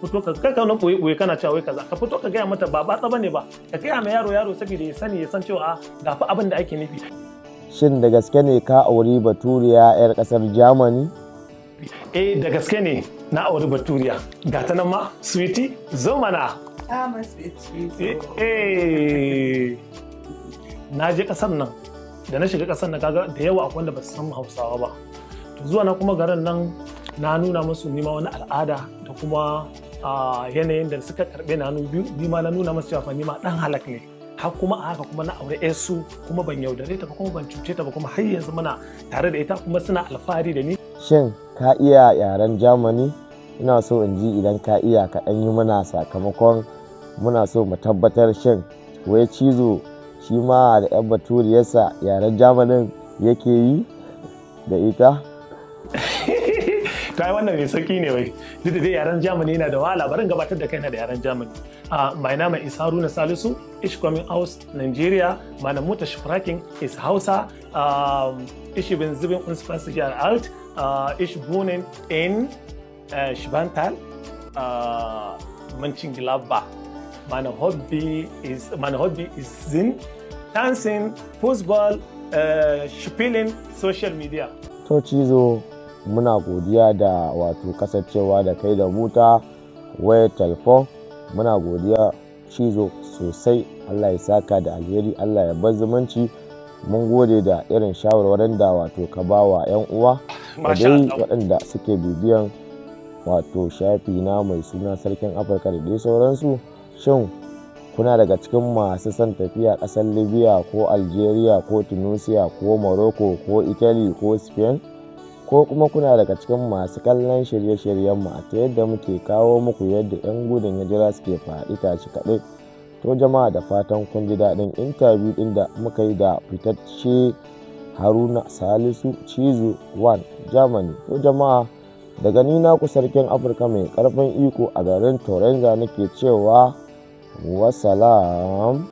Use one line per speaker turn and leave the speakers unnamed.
Fito ka kai ka na boye boye kana cewa wai kaza. Ka fito ka gaya mata, ba batsa bane ba. Ka gaya ma yaro yaro saboda ya sani, ya san cewa ga fa abin da ake nufi.
Shin da gaske ne ka auri baturiya 'yar ƙasar Germany?
Eh, da gaske ne na auri baturiya. Ga ta nan ma, sweetie, zo mana.
Ah, my sweet
Eh, eh. Na je kasar nan, da na shiga kasar nan, kaga da yawa akwai wanda ba su san Hausawa ba. To, zuwa na kuma garin nan, na nuna musu nima wani al'ada da kuma yanayin da suka karbe na hannu biyu. Nima na nuna musu cewa fa nima dan halak ne. Har kuma a haka kuma na aure su, kuma ban yaudare ta ba, kuma ban cuce ta ba, kuma har yanzu muna tare da ita, kuma suna alfahari da ni.
Shin ka iya yaren Germany? Ina so in ji idan ka iya, ka ɗan yi mana, sakamakon muna so mu tabbatar, shin wai Cizo shi ma da 'yan baturiyarsa yaren Germany yake yi da ita?
To, ai wannan mai sauki ne wai. Duk da dai yaren Germany yana da wahala, bari in gabatar da kaina da yaren Germany. Mein Name ist Haruna Salisu, ich komme aus Nigeria, meine Muttersprache ist Hausa, ich bin 27 Jahre alt, ich wohne in Schwanthaler, Mönchengladbach. Meine Hobby ist sind Tanzen, Fußball, Spielen, Social Media.
To Cizo, muna godiya da wato kasancewa da kai da mu ta wayar telefon. Muna godiya, Cizo, sosai. Allah ya saka da alheri, Allah ya bar zumunci. Mun gode da irin shawarwarin da wato ka ba wa 'yan uwa da
Masha
dai
Allah.
waɗanda suke bibiyan wato shafi na mai suna Sarkin Afirka da dai sauransu. Shin kuna daga cikin masu son tafiya ƙasar Libya ko Algeria ko Tunisia ko Morocco ko Italy ko Spain? Ko kuma kuna daga cikin masu kallon shirye-shiryenmu a ta yadda muke kawo muku yadda 'yan gudun hijira suke faɗi tashi kaɗai? To jama'a, da fatan kun ji daɗin interview ɗin da muka yi da fitacce Haruna Salisu Cizo 1 Germany. To jama'a, daga ni naku Sarkin Afirka mai ƙarfin iko a garin Torenza nake cewa wasalam.